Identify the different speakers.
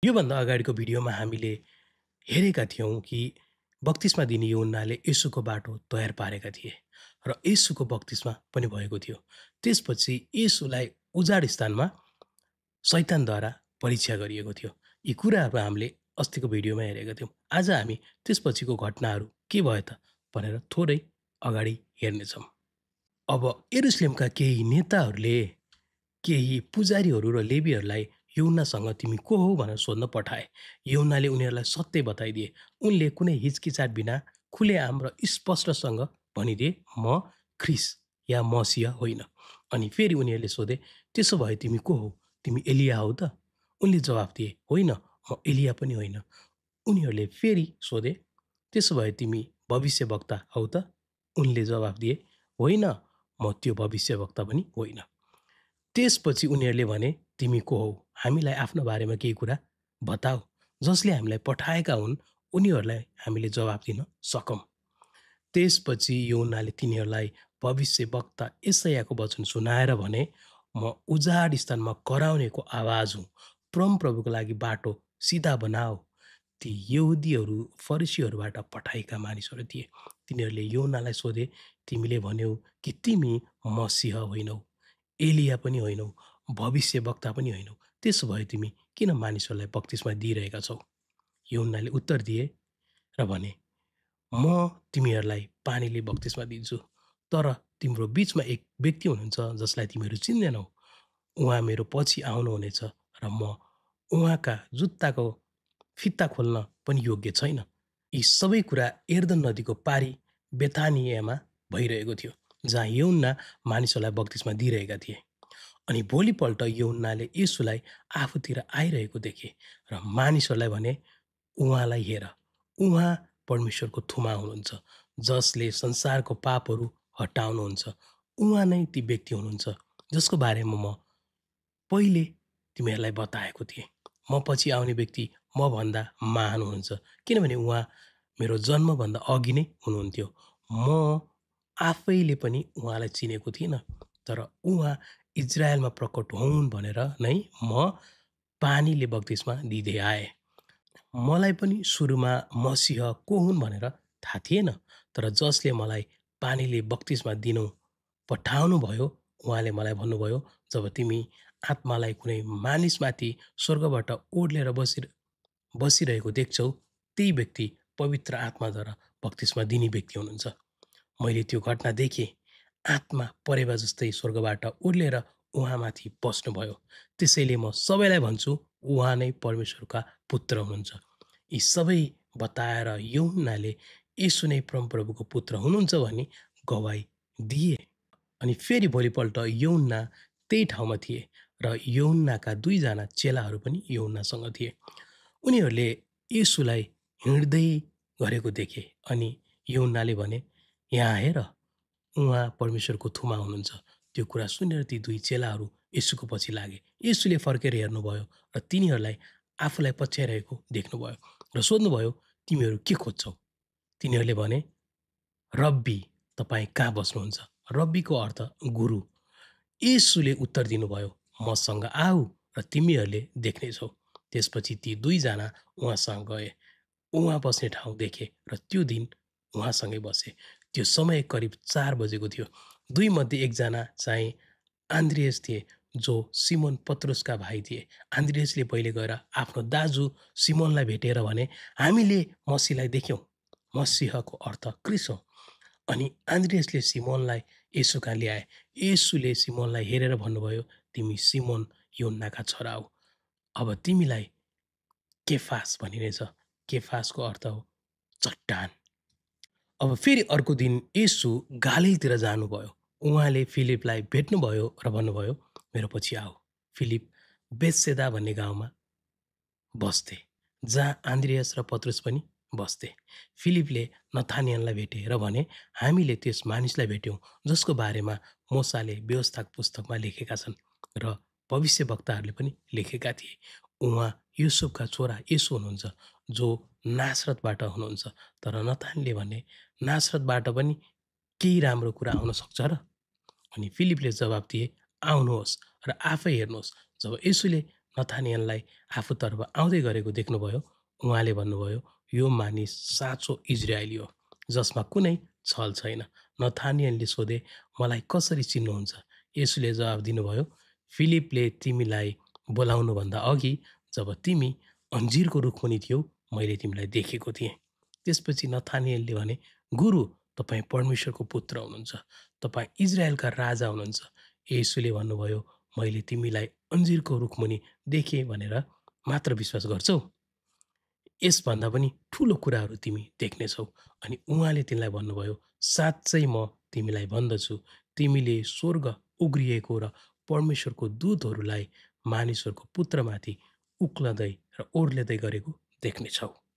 Speaker 1: योभन्दा अगाडिको भिडियोमा हामीले हेरेका थियौँ कि बप्तिस्मा दिने यूहन्नाले येशूको बाटो तयार पारेका थिए र येशूको बप्तिस्मा पनि भएको थियो। त्यसपछि येशूलाई उजाड स्थानमा शैतानद्वारा परीक्षा गरिएको थियो। यी कुराहरू हामीले अस्तिको भिडियोमा हेरेका थियौँ। आज हामी त्यसपछिको घटनाहरू के भयो त भनेर थोरै अगाडि हेर्नेछौँ। अब यरुशलेमका केही नेताहरूले केही पुजारीहरू र लेवीहरूलाई यूहन्नासँग तिमी को हो भनेर सोध्न पठाए। यूहन्नाले उनीहरूलाई सत्य बताइदिए। उनले कुनै हिचकिचाट बिना खुलेआम र स्पष्टसँग भनिदिए, म ख्रिस या मसीह होइन। अनि फेरि उनीहरूले सोधे, त्यसो भए तिमी को हो? तिमी एलिया हौ त? उनले जवाफ दिए, होइन, म एलिया पनि होइन। उनीहरूले फेरि सोधे, त्यसो भए तिमी भविष्यवक्ता हौ त? उनले जवाफ दिए, होइन, म त्यो भविष्यवक्ता पनि होइन। त्यसपछि उनीहरूले भने, तिमी को हौ? हामीलाई आफ्नो बारेमा केही कुरा बताऊ। जसले हामीलाई पठाएका हुन् उनीहरूलाई हामीले जवाफ दिन सकौँ। त्यसपछि यूहन्नाले तिनीहरूलाई भविष्यवक्ता यशायाको वचन सुनाएर भने, म उजाड स्थानमा कराउनेको आवाज हुँ, परमप्रभुको लागि बाटो सिधा बनाऊ। ती यहुदीहरू फरिसीहरूबाट पठाएका मानिसहरू थिए। तिनीहरूले यूहन्नालाई सोधे, तिमीले भन्यौ कि तिमी मसीह होइनौ, एलिया पनि होइनौ, भविष्यवक्ता पनि होइनौ। त्यसो भए तिमी किन मानिसहरूलाई बप्तिस्मा दिइरहेका छौ? यूहन्नाले उत्तर दिए र भने, म तिमीहरूलाई पानीले बप्तिस्मा दिन्छु, तर तिम्रो बीचमा एक व्यक्ति हुनुहुन्छ जसलाई तिमीहरू चिन्दैनौ। उहाँ मेरो पछि आउनुहुनेछ र म उहाँका जुत्ताको फित्ता खोल्न पनि योग्य छैन। यी सबै कुरा यर्दन नदीको पारी बेथानियामा भइरहेको थियो, जहाँ यूहन्ना मानिसहरूलाई बप्तिस्मा दिइरहेका थिए। अनि भोलिपल्ट यूहन्नाले येशूलाई आफूतिर आइरहेको देखे र मानिसहरूलाई भने, उहाँलाई हेर, उहाँ परमेश्वरको थुमा हुनुहुन्छ, जसले संसारको पापहरू हटाउनुहुन्छ। उहाँ नै ती व्यक्ति हुनुहुन्छ जसको बारेमा म पहिले तिमीहरूलाई बताएको थिएँ। म पछि आउने व्यक्ति मभन्दा महान हुनुहुन्छ, किनभने उहाँ मेरो जन्मभन्दा अघि नै हुनुहुन्थ्यो। म आफैले पनि उहाँलाई चिनेको थिइनँ, तर उहाँ इजरायलमा प्रकट हुन् भनेर नै म पानीले बप्तिस्मा दिँदै आएँ। मलाई पनि सुरुमा मसीह को हुन् भनेर थाहा थिएन, तर जसले मलाई पानीले बप्तिस्मा दिनु पठाउनु भयो, उहाँले मलाई भन्नुभयो, जब तिमी आत्मालाई कुनै मानिसमाथि स्वर्गबाट ओर्लेर बसिरहेको देख्छौ, त्यही व्यक्ति पवित्र आत्माद्वारा बप्तिस्मा दिने व्यक्ति हुनुहुन्छ। मैले त्यो घटना देखेँ। आत्मा परेवा जस्तै स्वर्गबाट ओर्लेर उहाँमाथि बस्नुभयो। त्यसैले म सबैलाई भन्छु, उहाँ नै परमेश्वरका पुत्र हुनुहुन्छ। यी सबै बताएर यूहन्नाले येशू नै परमप्रभुको पुत्र हुनुहुन्छ भनी गवाई दिए। अनि फेरि भोलिपल्ट यूहन्ना त्यही ठाउँमा थिए र यूहन्नाका दुईजना चेलाहरू पनि यूहन्नासँग थिए। उनीहरूले येशूलाई हिँड्दै गरेको देखे अनि यूहन्नाले भने, यहाँ हेर, उहाँ परमेश्वरको थुमा हुनुहुन्छ। त्यो कुरा सुनेर ती दुई चेलाहरू येशूको पछि लागे। येशूले फर्केर हेर्नुभयो र तिनीहरूलाई आफूलाई पछ्याइरहेको देख्नुभयो र सोध्नुभयो, तिमीहरू के खोज्छौ? तिनीहरूले भने, रब्बी, तपाईँ कहाँ बस्नुहुन्छ? रब्बीको अर्थ गुरु। येशूले उत्तर दिनुभयो, मसँग आऊ र तिमीहरूले देख्नेछौ। त्यसपछि ती दुईजना उहाँसँग गए, उहाँ बस्ने ठाउँ देखे र त्यो दिन उहाँसँगै बसे। त्यो समय करिब 4 बजेको थियो। दुईमध्ये एकजना चाहिँ आन्द्रियस थिए, जो सिमोन पत्रुसका भाइ थिए। आन्द्रियसले पहिले गएर आफ्नो दाजु सिमोनलाई भेटेर भने, हामीले मसीहलाई देख्यौँ। मसीहको अर्थ क्रिस हो। अनि आन्द्रियसले सिमोनलाई येशू कहाँ ल्याए। येशूले सिमोनलाई हेरेर भन्नुभयो, तिमी सिमोन यूहन्नाका छोरा हौ। अब तिमीलाई केफास भनिनेछ। केफासको अर्थ हो चट्टान। अब फेरि अर्को दिन येशू गालिलतिर जानुभयो। उहाँले फिलिपलाई भेट्नुभयो र भन्नुभयो, मेरो पछि आऊ। फिलिप बेतसेदा भन्ने गाउँमा बस्थे, जहाँ आन्द्रियस र पत्रुस पनि बस्थे। फिलिपले नथानियललाई भेटे र भने, हामीले त्यस मानिसलाई भेट्यौँ जसको बारेमा मोसाले व्यवस्थाको पुस्तकमा लेखेका छन् र भविष्यवक्ताहरूले पनि लेखेका थिए। उहाँ युसुफका छोरा येशू हुनुहुन्छ, जो नासरतबाट हुनुहुन्छ। तर नथानले भने, नासरतबाट पनि केही राम्रो कुरा आउन सक्छ र? अनि फिलिपले जवाब दिए, आउनुहोस् र आफै हेर्नुहोस्। जब येशूले नथानिएललाई आफूतर्फ आउँदै गरेको देख्नुभयो। उहाँले भन्नुभयो, "यो मानिस साँचो इजरायली हो, जसमा कुनै छल छैन।" नथानिएलले सोधे, "मलाई कसरी चिन्नुहुन्छ?" येशूले जवाफ दिनुभयो, "फिलिपले तिमीलाई बोलाउनुभन्दा अघि जब तिमी अन्जिरको रुखमुनि थियौ, मैले तिमीलाई देखेको थिएँ।" त्यसपछि नथानिएलले भने, "गुरु, तपाईँ परमेश्वरको पुत्र हुनुहुन्छ, तपाईँ इजरायलका राजा हुनुहुन्छ।" येशूले भन्नुभयो, "मैले तिमीलाई अन्जिरको रुखमुनि देखेँ भनेर मात्र विश्वास गर्छौ? यसभन्दा पनि ठुलो कुराहरू तिमी देख्नेछौ।" अनि उहाँले तिनलाई भन्नुभयो, "साँच्चै म तिमीलाई भन्दछु, तिमीले स्वर्ग उघ्रिएको र परमेश्वरको दूतहरूलाई मानिसहरूको पुत्रमाथि उक्लँदै र ओर्लेदै गरेको देख्नेछौ।"